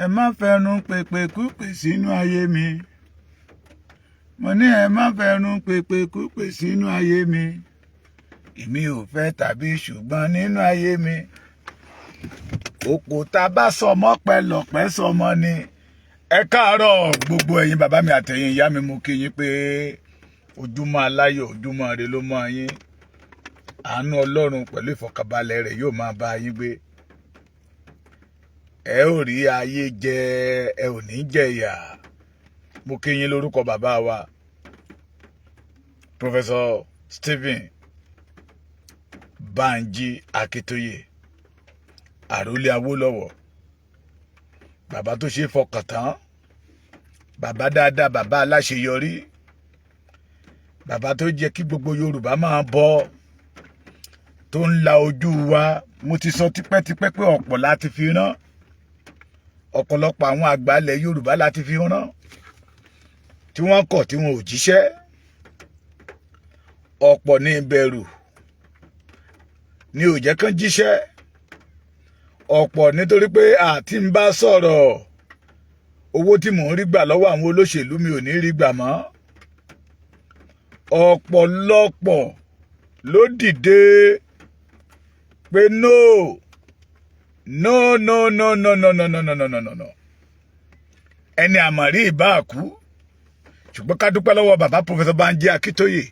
Ẹ má fẹnu pèpè kúpè sínú ayé mi. Mo ní ẹ má fẹnu pèpè kúpè sínú ayé mi. Èmi ò fẹ́ tàbí ṣùgbọ́n nínú ayé mi, òkò tá a bá sọmọ pẹlọpẹ sọmọ ni. Ẹ káàárọ̀, gbogbo ẹ̀yin bàbá mi àtẹ̀yin ìyá mi. Mú kí yín pé ojúmọ́ aláyọ̀, ojúmọ́ ire ló mọ́ yín. Àánú Ọlọ́run pẹ̀lú ìfọ̀kànbalẹ̀ rẹ̀ yóò máa bá yín gbé. Ẹ ò rí ayé jẹ, ẹ ò ní jẹ̀yà. Mo kí yín lórúkọ bàbá wa, Professor Stephen Banji Akíntóyè, àròlé Awólọ́wọ̀, bàbá tó ṣe é fọkàn tán, bàbá dáadáa, bàbá aláṣeyọrí, bàbá tó jẹ́ kí gbogbo Yorùbá máa bọ́, tó ń la ojú wa. Mo ti sọ tipẹ́tipẹ́ pé ọ̀pọ̀ láti fi rán, ọ̀pọ̀lọpọ̀ àwọn àgbàlẹ̀ Yorùbá láti fi rán, tí wọ́n kọ̀, tí wọn ò jíṣẹ́. Ọ̀pọ̀ ní ìbẹ̀rù ní ò jẹ́ kán jíṣẹ́. Ọ̀pọ̀ nítorí pé àti ń bá sọ̀rọ̀, owó tí mò ń rí gbà lọ́wọ́ àwọn olóṣèlú, mi ò ní rí gbà mọ́. Ọ̀pọ̀lọpọ̀ ló dìde pé no, no, no, no, no, no, no, no, no, no, no, no, no. Ẹni àmọ̀rí ìbá kú, ṣùgbọ́n ká dúpẹ́ lọ́wọ́ bàbá Professor Banji Akíntóyè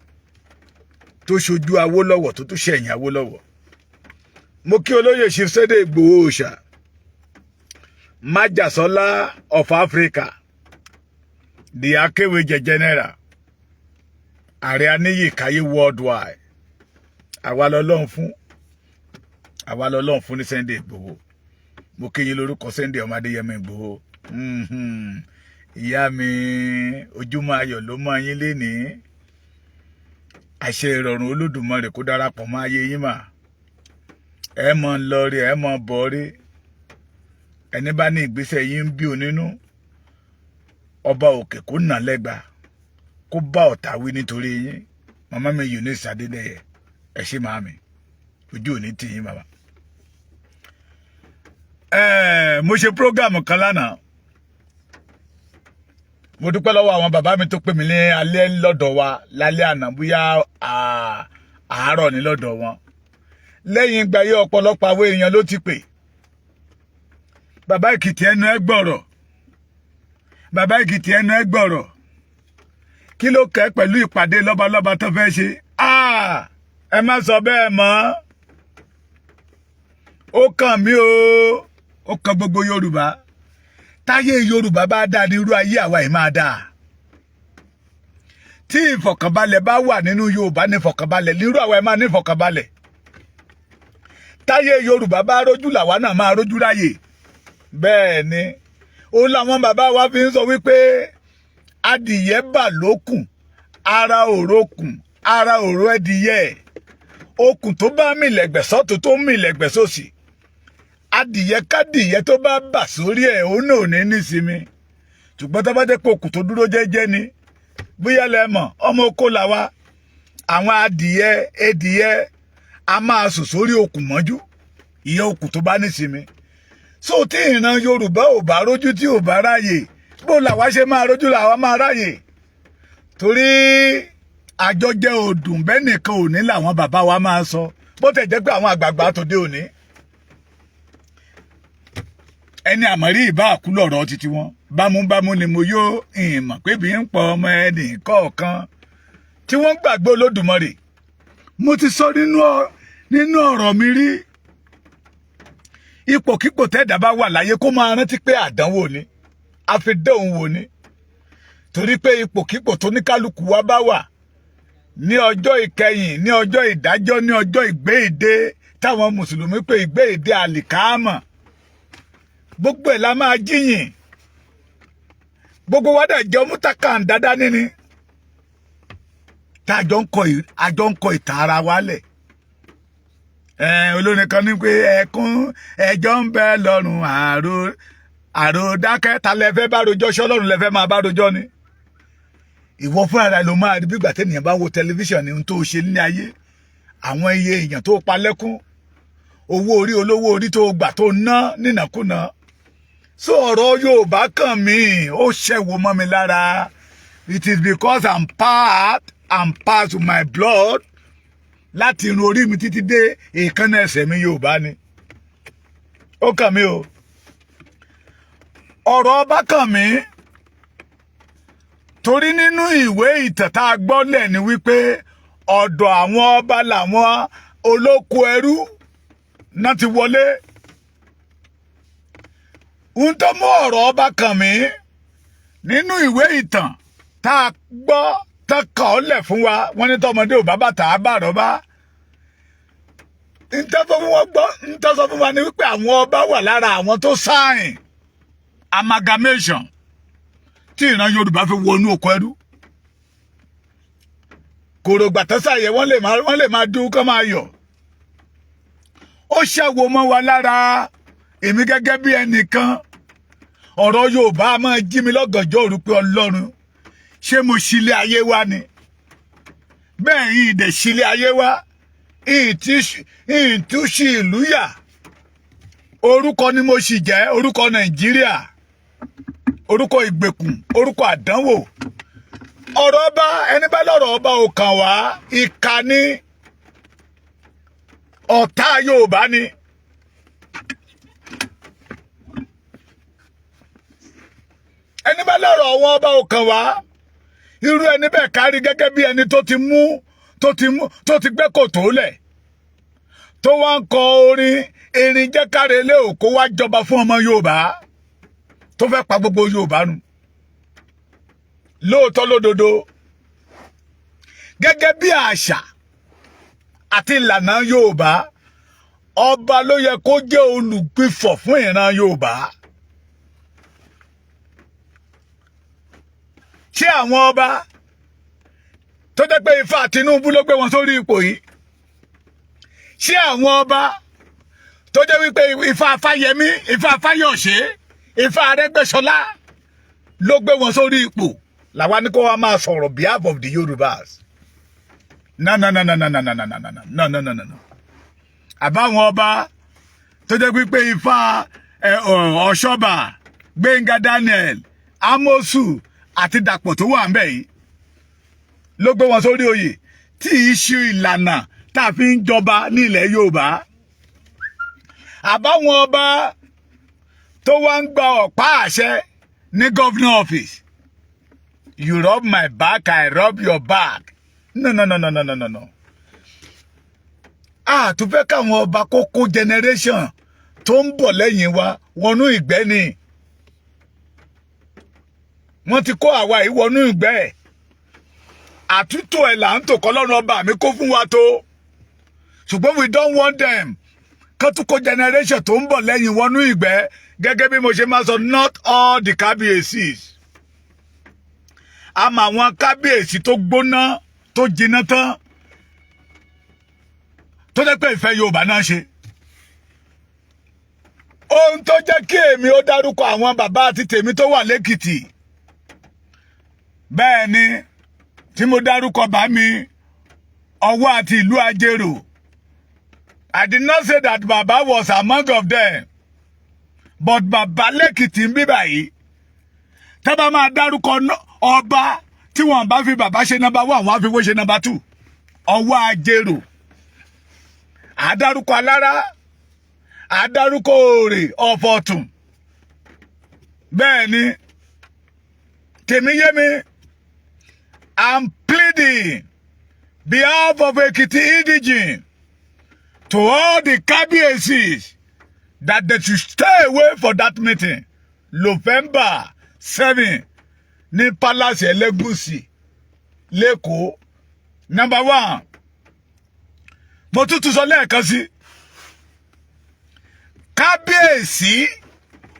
tó ṣojú Awólọ́wọ̀, tó tún ṣẹ̀yìn Awólọ́wọ̀. Mo kí olóyè Chief Sunday Igboho Òòṣà, Májàsọ́lá of Africa, the Akéwèjẹ general, ààrẹ aníyì káyé worldwide. Àwa lọ́lọ́run fún, àwa lọ́lọ́run fún ní Sunday Igboho. Mo kí yín lórúkọ Sunday ọmọ Adéyẹmọ Ìgbòho. Ìyá mi, ojúmọ́ ayọ̀ ló mọ́ yín lénìí. Àṣẹ ìrọ̀rùn Olódùmarè kó darapọ̀ mọ́ ayé yín mà. Ẹ mọ̀ ń lọ rí, ẹ mọ̀ bọ̀ rí. Ẹni bá ní ìgbésẹ̀ yín ń bí onínú, ọba òkè kó nà lẹ́gba, kó bá ọ̀tá wí nítorí yín. Màmá mi Eunice Adédèyẹ, ẹ ṣé màámi, ojú òní tì yín, bàbá. Mo ṣe program kan lánàá. Mo dúpẹ́ lọ́wọ́ àwọn bàbá mi tó pè mí ní alẹ́ lọ́dọ̀ wa lálẹ́ àná, bóyá àárọ̀ ní lọ́dọ̀ wọn. Lẹ́yìn ìgbà yìí, ọ̀pọ̀lọpọ̀ àwọn èèyàn ló ti pè. Bàbá Èkìtì, ẹnu ẹ gbọ̀rọ̀. Bàbá Èkìtì, ẹnu ẹ gbọ̀rọ̀. Kí ló kẹ́ pẹ̀lú ìpàdé lọ́balọ́ba tó fẹ́ ṣe? Ẹ má sọ bẹ́ẹ̀ mọ́. Ó kàn mí o, ó kàn gbogbo Yorùbá. Táyé Yorùbá bá dáa ní irú ayé àwa yìí máa dáa. Tí ìfọ̀kànbalẹ̀ bá wà nínú Yorùbá, ní ìfọ̀kànbalẹ̀ nírú àwa yìí máa ní ìfọ̀kànbalẹ̀. Táyé Yorùbá bá rójú, làwa náà máa rójú ráyè. Bẹ́ẹ̀ ni ó làwọn bàbá wa fi ń sọ wípé adìyẹ bà lókùn, ara òrókùn, ara òró ẹdìyẹ. Okùn tó bá mì lẹ́gbẹ̀ sọ́tún, tó mì lẹ́gbẹ̀ sósì, adìyẹ kádìyẹ tó bá bà sórí ẹ̀, òun náà ò ní nísinmi. Ṣùgbọ́n tó bá jẹ́ pé okùn tó dúró jẹ́jẹ́ ni, bóyá lẹ mọ̀, ọmọ oko làwa, àwọn adìyẹ ẹdìyẹ a máa sùn sórí okùn mọ́jú, ìyẹn okùn tó bá nísinmi. So tí ìran Yorùbá ò bá rójú, tí ò bá ráyè, bó làwa ṣe máa rójú, làwa máa ráyè? Torí àjọjẹ òdùn bẹ́ẹ̀ nìkan ò ní làwọn bàbá wa máa sọ. Bó tẹ̀ jẹ́ pé àwọn àgbààgbà tòde òní, ẹni àmọ̀rí ìbá àkú lọ̀rọ̀ títí wọn. Bámúbámú ni mo yó, ìmọ̀ pé bí ń pọ̀ ọmọ ẹnì kọ̀ọ̀kan tí wọ́n gbàgbé Olódùmarè. Mo ti sọ nínú ọ̀rọ̀ mi rí, ipòkípò tẹ́ẹ̀dá bá wà láyé, kó máa rántí pé àdánwò ni, àfidéhùn wò ni. Torí pé ipòkípò tó ní kálukú wa bá wà ní ọjọ́ ìkẹyìn, ní ọjọ́ ìdájọ́, ní ọjọ́ ìgbéǹde táwọn mùsùlùmí pé ìgbéǹde àlìkáàmà, gbogbo ẹ̀ la máa jíyìn. Gbogbo wa dẹ̀ jẹ́ mútàkà dáadáa níní tá àjọ ń kọ ìtàn ara wa lẹ̀. Olórin kan ní pé ẹkún ẹjọ́ ń bẹ lọ́rùn àrò àrò dákẹ́. Ta lẹ fẹ́ bá rojọ́? Ṣọlọ́run lẹ fẹ́ máa bá rojọ́ ni? Ìwọ fúnra rẹ ló máa rí bí ìgbà tẹ́nìyàn bá ń wo tẹlifíṣàn ní ohun tó ṣe ní ayé, àwọn iye èèyàn tó pa lẹ́kún, owó orí olówó orí tó gbà, tó ná nínàkúnà. So ọ̀rọ̀ Yorùbá kàn mí, ó ṣẹ̀wò mọ́ mi lára. It is because I'm part and part of my blood. Láti irun orí mi títí dé èékánná ẹsẹ̀ mi, Yorùbá ni. Ó kàn mí o, ọ̀rọ̀ ọba kàn mí, torí nínú ìwé ìtàn tá a gbọ́ lẹ̀ ni wípé ọ̀dọ̀ àwọn ọba làwọn olóko ẹrú náà ti wọlé. Ohun tó mú ọ̀rọ̀ ọba kàn mí, nínú ìwé ìtàn tá a gbọ́ tán kà ọ́ lẹ̀ fún wa, wọ́n ní tọmọdé ò bá bàtà á bà rọ́bà. Ntọ́ fún wọn gbọ́, ntọ́ sọ fún wa ni wípé àwọn ọba wà lára àwọn tó sign amalgamation tí ìran Yorùbá fi wọnú oko ẹrú. Kòrògbà tó ṣàyẹ, wọ́n lè máa dún kán máa yọ̀. Ó ṣàwò mọ́ wa lára. Èmi gẹ́gẹ́ bí ẹnìkan, ọ̀rọ̀ Yorùbá máa jí mi lọ́gànjọ́ òru pé, Ọlọ́run, ṣé mo ṣílé ayé wa ni? Bẹ́ẹ̀ yìí dẹ̀ ṣílé ayé wa, ìtúṣì ìlú yà. Orúkọ ni mo sì jẹ́, orúkọ Nàìjíríà, orúkọ ìgbèkùn, orúkọ àdánwò. Ọ̀rọ̀ ọba, ẹni bá lọ́rọ̀ ọba ò kàn wá, ìkà ni, ọ̀tá Yorùbá ni. Ẹni bá lọ́rọ̀ ọwọ́ ọba ò kàn wá, irú ẹni bẹ́ẹ̀ kárí gẹ́gẹ́ bí ẹni tó ti mú tó ti gbẹ́ kòtò lẹ̀, tó wá ń kọ orin erin jẹ́ káre lé òkó wá jọba fún ọmọ Yorùbá, tó fẹ́ pa gbogbo Yorùbá nu. Lóòótọ́ lódodo, gẹ́gẹ́ bí àṣà àti ìlànà Yorùbá, ọba ló yẹ kó jẹ́ olùgbìfọ̀ fún ìran Yorùbá. Ṣé àwọn ọba tó jẹ́ pé Ifá Tinubu ló gbé wọn sórí ipò yìí, ṣé àwọn ọba tó jẹ́ wípé Ifá Fáyẹmí, Ifá Fáyọ̀ṣe, Ifá Arẹ́gbẹ́ṣọlá ló gbé wọn sórí ipò làwa ní kó wá máa sọ̀rọ̀ behalf of the Yorùbás? No, no, no, no, no, no, no, no, no, no, no, no, no, no, no. Àbáwọn ọba tó jẹ́ wípé Ifá Ọ̀ṣọ́bà, Gbẹ́ngà Daniel, Amosu àti Dàpọ̀ tó wà ń bẹ̀ yìí ló gbé wọn sórí oyè, tí í ṣe ìlànà tá a fi ń jọba ní ilẹ̀ Yorùbá? Àbáwọn ọba tó wá ń gba ọ̀pá àṣẹ ní governor office, "You rub my back, I rub your back." No, no, no, no, no, no, no, no. A tún fẹ́ káwọn ọba kókó generation tó ń bọ̀ lẹ́yìn wa wọnú ìgbẹ́ ni. Wọ́n ti kó àwa yìí wọnú ìgbẹ́. Àtúntò ẹ̀ là ń tò kọ́ lọ́rùn ọba mi kó fún wa tó, ṣùgbọ́n we don't want them kó tún kó generation tó ń bọ̀ lẹ́yìn wọnú ìgbẹ́. Gẹ́gẹ́ bí mo ṣe máa sọ, not all the kábíyèsís. Àmọ́ àwọn kábíyèsí tó gbóná, tó jiná tán, tó jẹ́ pé ìfẹ́ Yorùbá náà ṣe. Ohun tó jẹ́ kí èmi ó dárúkọ àwọn bàbá àti tèmi tó wà lẹ́kìtì, bẹ́ẹ̀ ni tí mo dárúkọ bá mi Ọwọ́ àti ìlú Ajérò. I did not say that Baba was among of them, but bàbá lẹ́kìtì ń bí báyìí, tábà máa dárúkọ ọba, tí wọ́n bá fi bàbá ṣe number one, wọ́n á fi wó ṣe number two. Ọwọ́ Ajérò, àdárúkọ Alára, àdárúkọ Òòrè ọ̀fọ̀tún. Bẹ́ẹ̀ ni tèmi yé mi. I'm pleading behalf of Ekiti indigene to all the Kábíyèsís that they should stay away for that meeting November 7 ní Palace Ẹlẹ́gùṣì l'Ékòó. Number one, mo tún tún sọ lẹ́ẹ̀kan sí, Kábíyèsí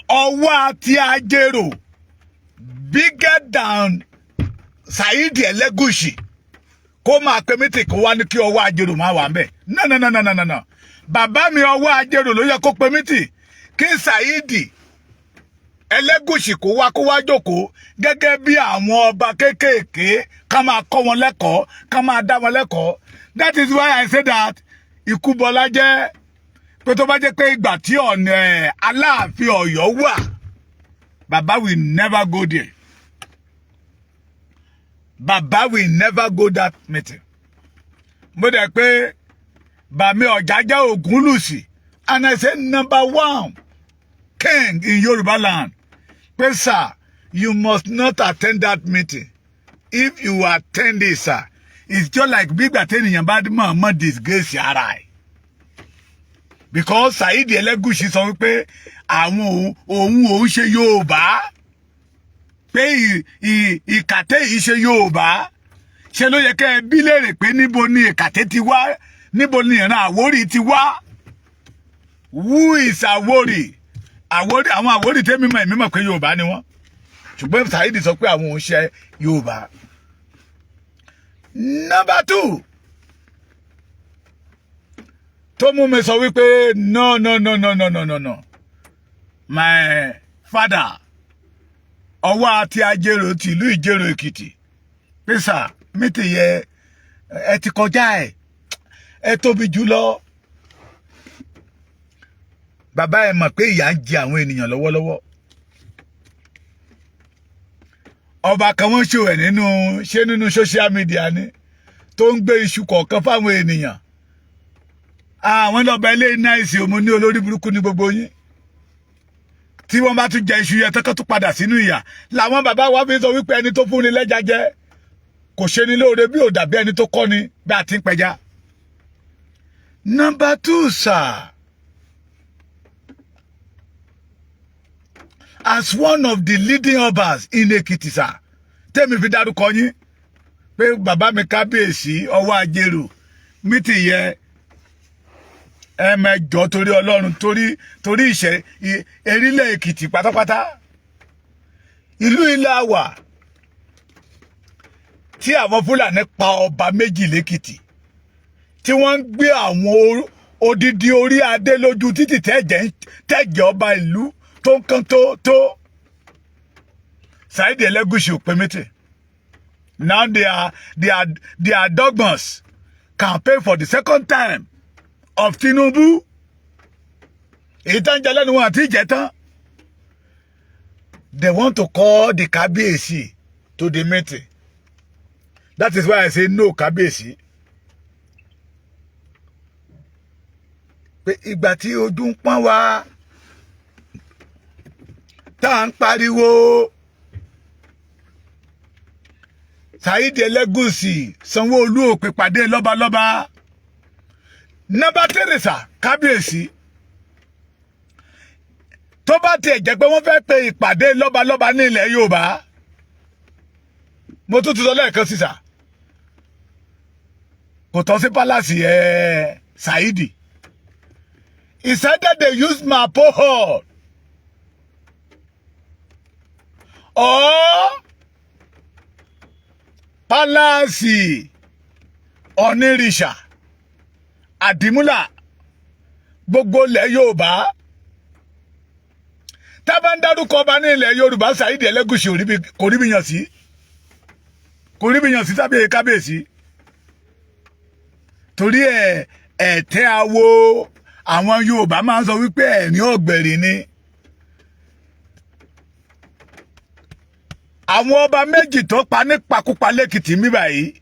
Ọwọ́ àti Ajérò bigger than Saheed Ẹlẹ́gùṣì kó máa pe meeting, kó wá ní kí Ọwọ́ Ajérò máa wà ńbẹ̀. No, no, no, no, no, no, no. Bàbá mi Ọwọ́ Ajérò ló yẹ kó pe meeting, kí Saheed Ẹlẹ́gùṣì kó wá jókòó gẹ́gẹ́ bí àwọn ọba kéékèèké, ká máa kọ́ wọn lẹ́kọ̀ọ́, ká máa dá wọn lẹ́kọ̀ọ́. That is why I say that ikú Bọlá jẹ́ pé tó bá jẹ́ pé ìgbà tí ọ̀nà Aláàfin Ọ̀yọ́ wà Baba will never go there. Baba will never go that meeting. Mo dẹ̀ pé Bàmí Ọ̀jájá Ògúnlùsì, and I say, number one king in Yoruba land, pé, "Sir, you must not attend that meeting. If you attend it, sir, it's just like bí ìgbà tẹ́nìyàn bá mọ̀ mọ̀ disgrace ara ẹ̀," because Saheed Elegushi sọ wípé àwọn òun ṣe Yorùbá, pé Ìkàtẹ́ yìí ṣe Yorùbá. Ṣe ló yẹ kẹ́ ẹ bí léèrè pé níbo ni Ìkàtẹ́ ti wá? Níbo ni ìran Àwórì ti wá? Who is Àwórì? Àwórì, àwọn Àwórì tẹ́mi mọ̀, èmi mọ̀ pé Yorùbá ni wọ́n, ṣùgbọ́n Saheed sọ pé àwọn òun ṣe Yorùbá. Number two tó mú mi sọ wípé no, no, no, no, no, no, no, no, my father, Ọwá àti Ajérò tìlú Ìjẹ̀rò Èkìtì, pé, "Sir, meeting yẹn, ẹ ti kọjá ẹ, ẹ tóbi jù lọ." Bàbá, ẹ mọ̀ pé ìyà ń jẹ àwọn ènìyàn lọ́wọ́lọ́wọ́. Ọba kan, wọ́n ṣò ẹ̀ nínú, ṣé nínú social media ni, tó ń gbé iṣu kọ̀ọ̀kan fáwọn ènìyàn. Àwọn lọ́ba ilé náìsì òmu ní olórí burúkú ní gbogbo yín. Tí wọ́n bá tún jẹ iṣu yẹn tọ́kọ́, tún padà sínú ìyà. Làwọn bàbá wa fi sọ wípé ẹni tó fúnni lẹ́ja jẹ kò ṣe ni lóore bí ò dàbí ẹni tó kọ́ ni bí a ti ń pẹja. Number two, sir, as one of the leading obas in Ekiti, sir, tẹ́mi fi dárúkọ yín pé bàbá mi kábíyèsí Ọwá Ajérò, meeting yẹn, ẹ mẹjọ, torí Ọlọ́run, torí ìṣe erílẹ̀ Èkìtì pátápátá, ìlú ilẹ̀ àwà tí àwọn Fúlàní pa ọba méjì lẹ́kìtì, tí wọ́n ń gbé àwọn odidi orí adé lójú títì, tẹ̀jẹ̀ ọba ìlú tó ń kán tó Saheed Elegushi ò pé meeting. Now they are dogmas campaign for the second time of Tinubu. Èyí tán jẹ lẹ́nu wọn àti ìjẹ tán. They want to call the kábíyèsí to the meeting. That is why I say no, kábíyèsí, pé ìgbà tí ojú ń pọ́n wá tá à ń pariwo, Saheed Elegushi, Sanwó-Olú ò pè pàdé lọ́balọ́ba. Number three, sir, kábíyèsí, tó bá tiẹ̀ jẹ́ pé wọ́n fẹ́ pe ìpàdé lọ́balọ́ba ní ilẹ̀ Yorùbá, mo tún ti sọ lẹ́ẹ̀kan sí, sir, kò tọ́ sí palace ẹ̀ Saheed. He said that they use Mapo Hall or palace Onírìṣà Àdìmúlà, gbogbo ilẹ̀ Yorùbá. Tá bá ń dárúkọ ọba ní ilẹ̀ Yorùbá, Saheed Elegushi kò rí bí yàn sí, kò rí bí yàn sí sábẹ́ kábíyèsí, torí ẹ̀ ẹ̀tẹ́ awo àwọn Yorùbá máa ń sọ wípé ẹ̀rín ọ̀gbẹ̀rì ni. Àwọn ọba méjì tó pa nípakúpa lẹ́kìtì mí báyìí,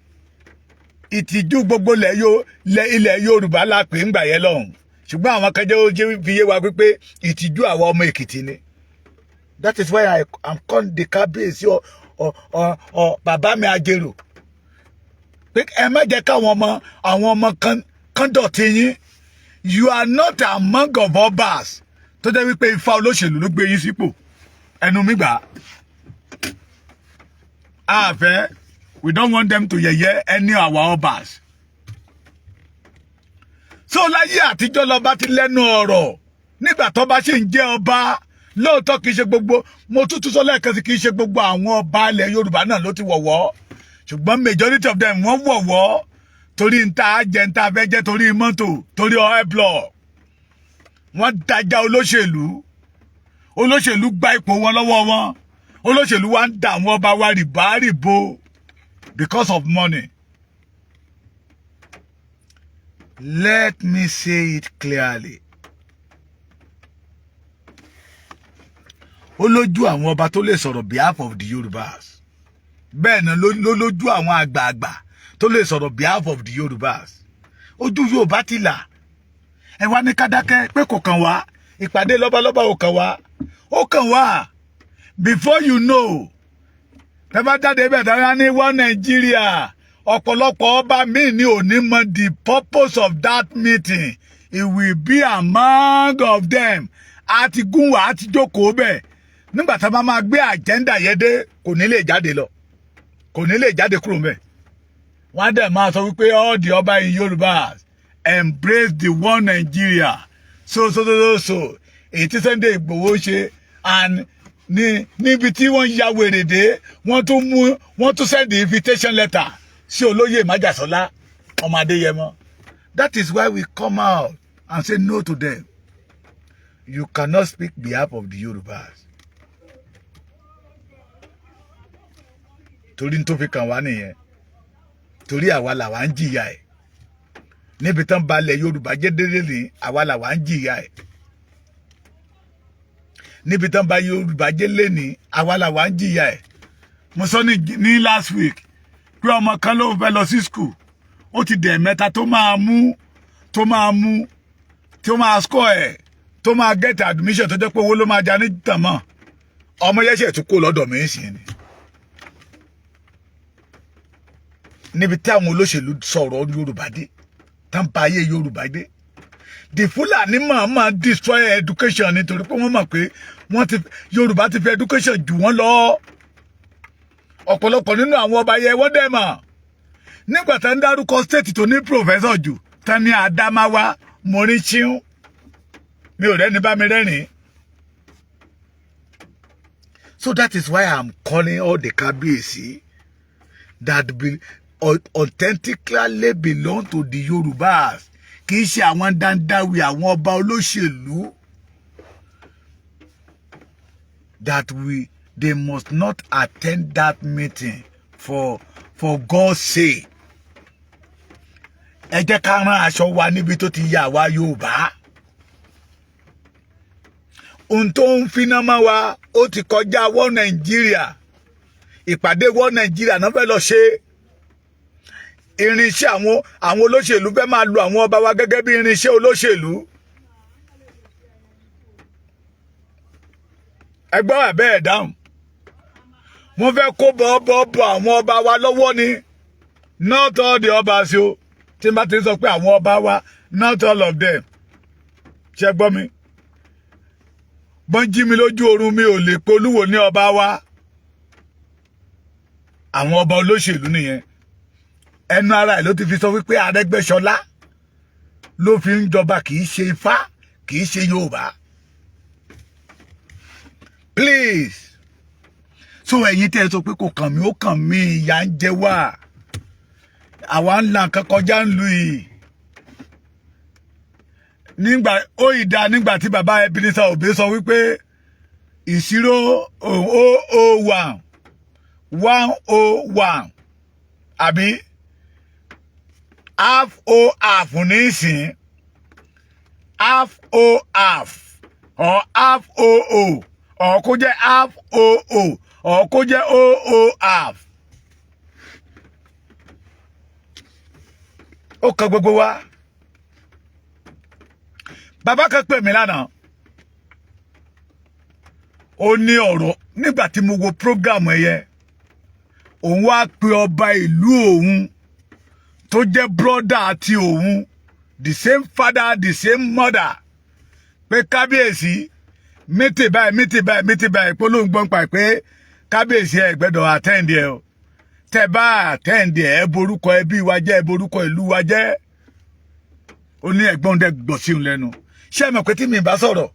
ìtìjú gbogbo ilẹ̀ Yorùbá la pè ń gbà yẹn lọ́hùn, ṣùgbọ́n àwọn kan jẹ́ ó jẹ́ fi yé wa pé ìtìjú àwọn ọmọ Èkìtì ni. That is why I am calling the kábíyèsí ọ bàbá mi Ajérò pé ẹ má jẹ́ káwọn ọmọ, àwọn ọmọ kan dọ̀tí yín. You are not among of obas tó jẹ́ wípé ifá olóṣèlú ló gbé yín sípò. Ẹnu mi gbà á fẹ́. We don't want them to yẹ̀yẹ́ any our obas. So láyé àtijọ́, lọ́ba ti lẹ́nu ọ̀rọ̀ nígbà tó bá ṣì ń jẹ́ ọba. Lóòótọ́, kì í ṣe gbogbo, mo tútù sọ lẹ́ẹ̀kan sí, kì í ṣe gbogbo àwọn ọba ilẹ̀ Yorùbá náà ló ti wọ̀wọ́, ṣùgbọ́n majority of them, wọ́n wọ̀wọ́ torí ń ta jẹ, ń ta fẹ́ jẹ́, torí mọ́tò, torí oil block. Wọ́n dájà olóṣèlú, olóṣèlú gba ipò wọn lọ́wọ́ wọn, olóṣèlú wa ń dà àwọn ọba wa rìbá rìbò because of money. Let me say it clearly. Ó lójú àwọn ọba tó lè sọ̀rọ̀ behalf of the Yorùbás. Bẹ́ẹ̀ náà ló lójú àwọn àgbààgbà tó lè sọ̀rọ̀ behalf of the Yorùbás. Ojú Yorùbá ti là. Ẹ wá ní kádákẹ́ pé kò kàn wá, ìpàdé lọ́balọ́ba ò kàn wá. Ó kàn wá. Before you know, tẹ́ bá jáde bẹ́ẹ̀ tẹ́ bá ní wọ́n Nàìjíríà, ọ̀pọ̀lọpọ̀ ọba míì ní òní mọ the purpose of that meeting. It will be among of them. Àti gúnwà àti jókòó bẹ́ẹ̀. Nígbà tá a bá máa gbé agenda yẹn dé, kò ní lè jáde lọ, kò ní lè jáde kúrò mbẹ̀. Wọ́n á dẹ̀ máa sọ wípé all the ọba in Yorùbá embrace the one Nigeria, so so so so so. Èyí tí Sunday Igboho ṣe and ní níbi tí wọ́n ya wèrè dé, wọ́n tún mú, wọ́n tún send the invitation letter sí olóyè Májàsọ́lá ọmọ Adéyẹmọ. That is why we come out and say no to them. You cannot speak behalf of the Yorubas, torí n tó fi kàn wá nìyẹn, torí àwa làwa ń jìyà ẹ̀. Níbi tán balẹ̀ Yorùbá jẹ́ dédé ní, àwa làwa ń jìyà ẹ̀. Níbi tán ba Yorùbá jẹ́ lẹ́ni, àwa làwa ń jìyà ẹ̀. Mo sọ ní last week pé ọmọ kan ló fẹ́ lọ sí school. Ó ti dẹ̀ mẹ́ta tó máa mú, tó máa mú, tó máa score ẹ̀, tó máa get admission, tó jẹ́ pé owó ló máa ja ní tànmọ́. Ọmọ yẹn ṣe tún kó lọ́dọ̀ mi sí ni. Níbi tí àwọn olóṣèlú sọ̀rọ̀ Yorùbá dé, tán ba ayé Yorùbá dé, the Fúlàní máa máa destroy education nítorí pé wọ́n mọ̀ pé wọ́n ti Yorùbá ti fi education jù wọ́n lọ. Ọ̀pọ̀lọpọ̀ nínú àwọn ọba yẹn, wọ́n dẹ̀ mọ̀. Nígbà tá ń dárúkọ state tó ní professor jù tán ní Adamawa, morinchiun, mi ò rẹ́ni bá mi rẹ́rìn. So that is why I'm calling all the kábíyèsí that be authentically belong to the Yorubas, kì í ṣe àwọn dandawi, àwọn ọba olóṣèlú, that we they must not attend that meeting for God's sake. Ẹ jẹ́ ká rán aṣọ wa níbi tó ti yà wá Yorùbá. Ohun tó ń finá mọ́ wa, ó ti kọjá wọ́ Nàìjíríà. Ìpàdé wọ́ Nàìjíríà náà fẹ́ lọ ṣe. Irinṣẹ́ àwọn olóṣèlú fẹ́ máa lo àwọn ọba wa gẹ́gẹ́ bí irinṣẹ́ olóṣèlú. Ẹgbọ́n àbẹ́ ẹ̀ dáhùn. Wọ́n fẹ́ kó bọ́ àwọn ọba wa lọ́wọ́ ni. Not all the ọba o. Tí n bá ti sọ pé àwọn ọba wa, not all of them. Ṣe gbọ́ mi? Bọ́n jí mi lójú oorun, mi ò lè pe Olúwo ní ọba wa. Àwọn ọba olóṣèlú nìyẹn. Ẹnu ara ẹ̀ ló ti fi sọ wípé Arẹ́gbẹ́ṣọlá ló fi ń jọba, kì í ṣe Ifá, kì í ṣe Yorùbá. Please, so ẹ̀yin tẹ́ ẹ sọ pé kò kàn mí, ó kàn mí. Ìyà ń jẹ wá, àwa ń la nǹkan kọjá ń lu yìí. Nígbà ó ìdá, nígbà tí bàbá Ebenezer Obey sọ wípé ìṣirò 001 101 àbí half o half ní ìsìn, half o half or half o o, or kó jẹ́ half o o, or kó jẹ́ o o half. Ó kan gbogbo wa. Bàbá kan pè mí lánàá, ó ní ọ̀rọ̀. Nígbà tí mo wo program ẹ yẹn, òun wá pe ọba ìlú òun tó jẹ́ brother àti òun, the same father, the same mother, pé kábíyèsí, mítì báyìí, mítì báyìí, mítì báyìí, pé olóhùn gbọ́n pa pé kábíyèsí, ẹ gbẹ́dọ̀ attend ẹ o. Tẹ bá attend ẹ, ẹ borúkọ ẹbí wa jẹ́, ẹ borúkọ ìlú wa jẹ́. Ó ní ẹ̀gbọ́n dẹ̀ gbọ̀ sí òun lẹ́nu. Ṣé ẹ mọ̀ pé tí mi bá sọ̀rọ̀,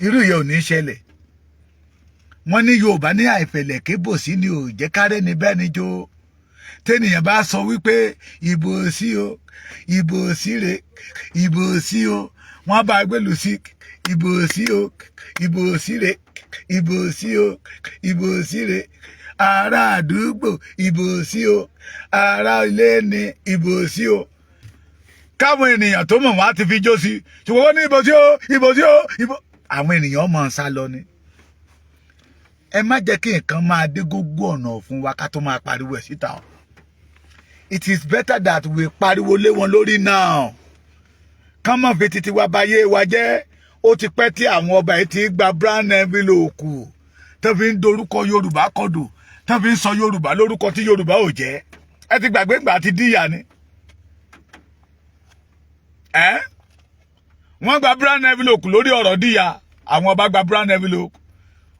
irú ìyẹn ò ní ṣẹlẹ̀? Wọ́n ní Yorùbá ní àìfẹ̀lẹ̀ kébòsí ni ò jẹ́ kárẹ́ ní bẹ́ẹ̀ ni jó. Tẹ́nìyàn bá sọ wípé ìbò sí o, ìbò sí re, ìbò sí o, wọ́n bá gbèlú sí ìbò sí o, ìbò sí re, ìbò sí o, ìbò sí re, ará àdúgbò ìbò sí o, ará ilé ní ìbò sí o, káwọn ènìyàn tó mọ̀ wọ́n á ti fi jó sí. Ṣùgbọ́n wọ́n ní ìbò sí o, ìbò sí o, ìbò, àwọn ènìyàn mọ̀ ń sá lọ ni. Ẹ má jẹ́ kí nǹkan máa dé gógó ọ̀nà fún wa ká tó máa pariwo ẹ̀ síta o. It is better that we pariwo lé wọn lórí now, kán má fi títí wa báyé wa jẹ́. Ó ti pẹ́ tí àwọn ọba yìí ti gba brown envelope, tó fi ń dorúkọ Yorùbá kọdù, tó fi ń sọ Yorùbá lórúkọ tí Yorùbá ò jẹ́. Ẹ ti gbàgbé gbà ti díyà ni ẹ. Wọ́n gba brown envelope lórí ọ̀rọ̀ díyà. Àwọn ọba gba brown envelope.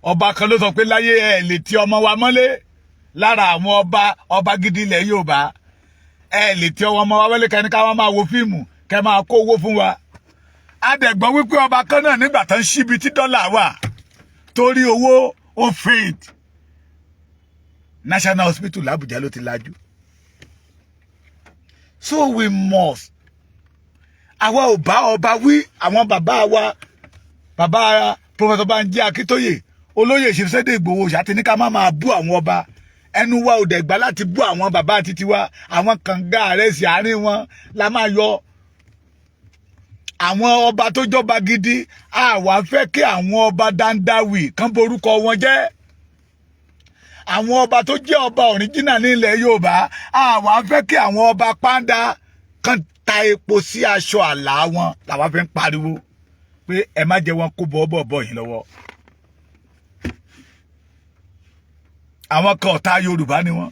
Ọba kan ló sọ pé láyé ẹ lè ti ọmọ wa mọ́lé. Lára àwọn ọba, ọba gidi ilẹ̀ Yorùbá, ẹ lè ti ọmọ wa wọlé kẹ́ni ká wọ́n máa wo fíìmù, kẹ́ máa kó owó fún wa. Adẹ̀gbọ́n wípé ọba kan náà, nígbà tán síbi tí dọ́là wà, torí owó, ó faint. National Hospital l'Abuja ló ti lajú. So we must, àwa ò bá ọba wí. Àwọn bàbá wa, bàbá Professor Banji Akíntóyè, olóyè Sunday Ìgbòho ṣàti ní ká má máa bú àwọn ọba. Ẹnu wa ò dẹ̀ gbà láti bú àwọn bàbá títí wa. Àwọn kànga rẹ̀ sí àárín wọn la máa yọ àwọn ọba tó jọba gidi. Àwa fẹ́ kí àwọn ọba dandawi kan borúkọ wọn jẹ́. Àwọn ọba tó jẹ́ ọba original ní ilẹ̀ Yorùbá, àwa fẹ́ kí àwọn ọba pàǹdà kan ta epo sí aṣọ àlà wọn. Làwa fi ń pariwo pé ẹ má jẹ́ wọn kó bọ́ bọ́ yín lọ́wọ́. Àwọn kan, ọ̀tá Yorùbá ni wọ́n.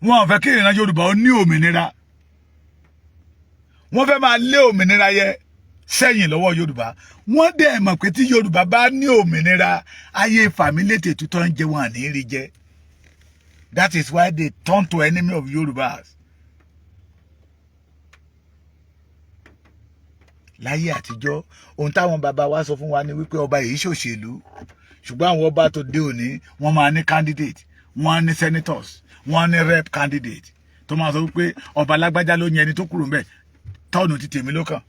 Wọn ò fẹ́ kí ìran Yorùbá ó ní òmìnira. Wọ́n fẹ́ máa lé òmìnira yẹ sẹ́yìn lọ́wọ́ Yorùbá. Wọ́n dẹ̀ mọ̀ pé tí Yorùbá bá ní òmìnira, ayé fàmílétè tutọ́ ń jẹ wọn àní rí jẹ. That is why they turn to enemy of Yorùbás. Láyé àtijọ́, ohun táwọn bàbá wa sọ fún wa ni wípé ọba yìí ṣòṣèlú. Ṣùgbọ́n àwọn ọba tó dé òní, wọ́n máa ní candidate, wọ́n á ní senators, wọ́n á ní rep candidate, tó máa sọ wípé ọba lágbájá ló yẹn ẹni tó kúrò ńbẹ̀, tọ́ọ̀nù ti tèmi ló kàn.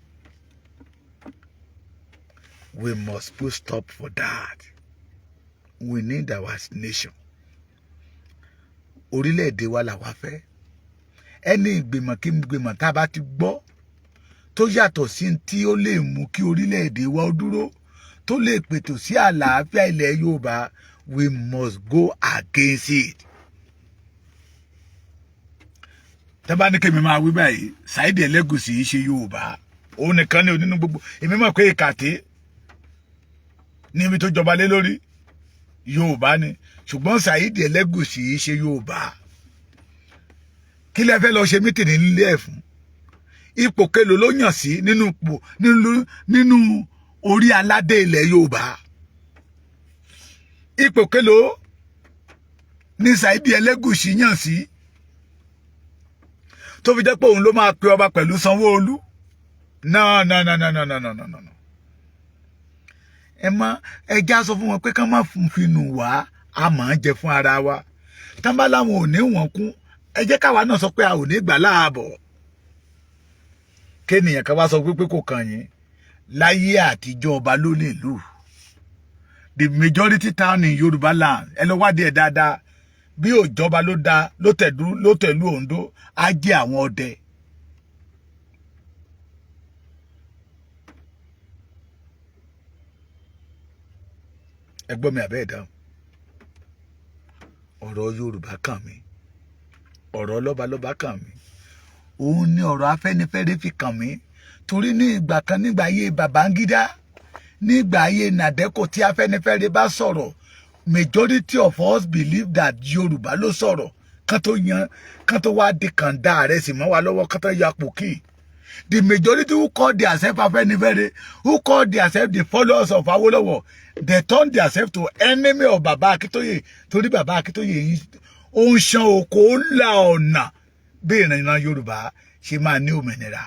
We must put stop for that. We need our nation. Orílẹ̀-èdè wa làwa fẹ́. Ẹni ìgbìmọ̀ kí ìgbìmọ̀ tá a bá ti gbọ́ tó yàtọ̀ sí tí ó lè mú kí orílẹ̀-èdè wa ó dúró, tó lè pètò sí àlàáfíà ilẹ̀ Yorùbá, we must go against it. Tẹ́ bá ní kémi máa wí báyìí, Saheed Ẹlẹ́gùṣì yìí ṣe Yorùbá. Òun nìkan ní onínú gbogbo. Èmi mọ̀ pé Ìkàtẹ́ níbi tó jọba lé lórí, Yorùbá ni. Ṣùgbọ́n Saheed Ẹlẹ́gùṣì yìí ṣe Yorùbá. Kí lẹ fẹ́ lọ ṣe meeting nílé ẹ̀ fún? Ipò kelo ló yàn sí nínú ipò nínú orí aládé ilẹ̀ Yorùbá? Ipò kelo ní Saheed Ẹlẹ́gùṣì yàn sí tó fi jẹ́ pé òun ló máa pe ọba pẹ̀lú Sanwó-Olú? No, no, no, no, no, no, no, no, no. Ẹ má ẹ já sọ fún wọn pé ká má finú wá, a máa ń jẹ fún ara wa. Tán bá láwọn ò ní wọn kún, ẹ jẹ́ káwa náà sọ pé a ò ní gbà láàbọ̀. Kéènìyàn kan wá sọ pé kò kàn yín. Láyé àtijọ́, ọba ló ní ìlú. The majority town in Yorùbá land, ẹ lọ wádìí ẹ̀ dáadáa, bí òjọba ló da ló tẹ̀dú ló tẹ̀lú Oǹdó, á jẹ́ àwọn ọdẹ. Ẹ gbọ́ mi àbẹ́ ẹ̀dáhùn. Ọ̀rọ̀ Yorùbá kàn mí, ọ̀rọ̀ lọ́balọ́ba kàn mí, òun ni ọ̀rọ̀ Afẹ́nifẹ́re fi kàn mí. Torí ní ìgbà kan, nígbà ayé Babangida, nígbà ayé Nàdẹ́kò, tí Afẹ́nifẹ́re bá sọ̀rọ̀, majority of us believe that Yorùbá ló sọ̀rọ̀. Kán tó yan, kán tó wá di kàńdá rẹ̀ sì mọ́ wa lọ́wọ́, kán tó ya pòkì. The majority who call themselves Afẹ́nifẹ́re, who call themselves the followers of Awolowo, they turn themselves to enemy of Baba Akintoye, torí Baba Akintoye yìí, ó ń ṣan oko, ó la ọ̀nà bí ìrìnà Yorùbá ṣe máa ní òmìnira.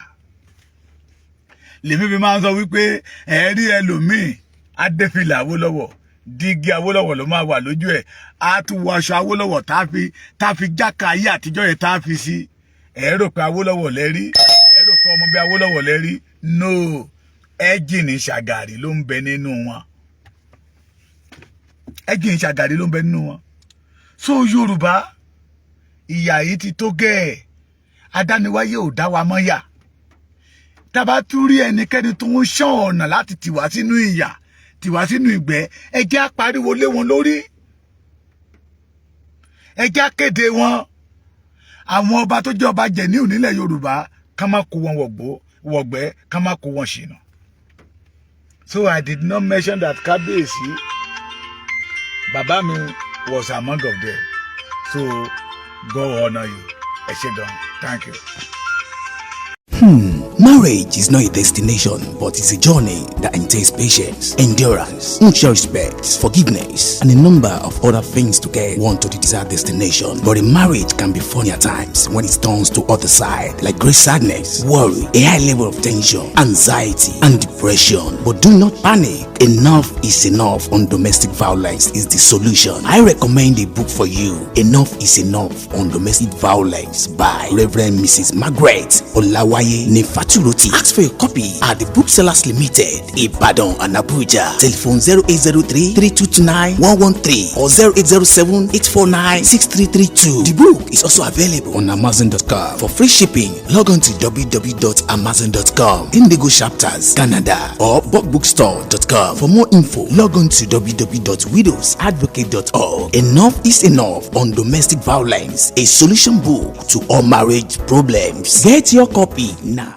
Lèmi fi máa ń sọ wípé ẹ̀rí ẹlòmíì, adéfìlà Awólọ́wọ̀, dígí Awólọ́wọ̀ ló máa wà lójú ẹ̀, á tún wọ aṣọ Awólọ́wọ̀ tá a fi jáka ayé àtijọ́ yẹn tá a fi sí. Ẹ̀ rò pé Awólọ́wọ̀ lẹ́rí, ẹ̀ rò pé ọmọ bí Awólọ́wọ̀ lẹ́rí. No, ẹ́jìnì Ṣàgàrí ló ń bẹ nínú wọn. Ẹ́jìnì Ṣàgàrí ló ń bẹ nínú wọn. So Yorùbá, ìyà yìí ti tó gẹ́ẹ̀. Adániwáyé ò dá wa mọ́yà. Tá bá tún rí ẹnikẹ́ni tó ń ṣán ọ̀nà láti tì wá sínú ìyà Tìwá sínú ìgbẹ́. Ẹ jẹ́ á pariwo lé wọn lórí, ẹ jẹ́ á kéde wọn. Àwọn ọba tó jẹ́ ọba jẹ̀níù nílẹ̀ Yorùbá, ká má kó wọn wọ̀gbẹ́, ká má kó wọn ṣìnà. So I did not mention that Kábíyèsí bàbá mi was among of them. So God honour you. Ẹ ṣé gan, thank you. Marriage is not a destination, but it's a journey that entails patience, endurance, mutual respect, forgiveness, and a number of other things to get one to the desired destination. But a marriage can be funny at times when it turns to other side, like great sadness, worry, a high level of tension, anxiety, and depression. But do not panic. Enough is Enough on Domestic Violence is the solution. I recommend a book for you. Enough is Enough on Domestic Violence by Reverend Mrs. Margaret Olawaye Nifaturoti. Ask for a copy at the Booksellers Limited, Ibadan and Abuja. Telephone 0803 329 113 or 0807 849 6332. The book is also available on Amazon.com. For free shipping, log on to www.amazon.com, Indigo Chapters, Canada, or bookbookstore.com. For more info, log on to www.widowsadvocate.org. Enough is Enough on Domestic Violence, a solution book to all marriage problems. Get your copy now.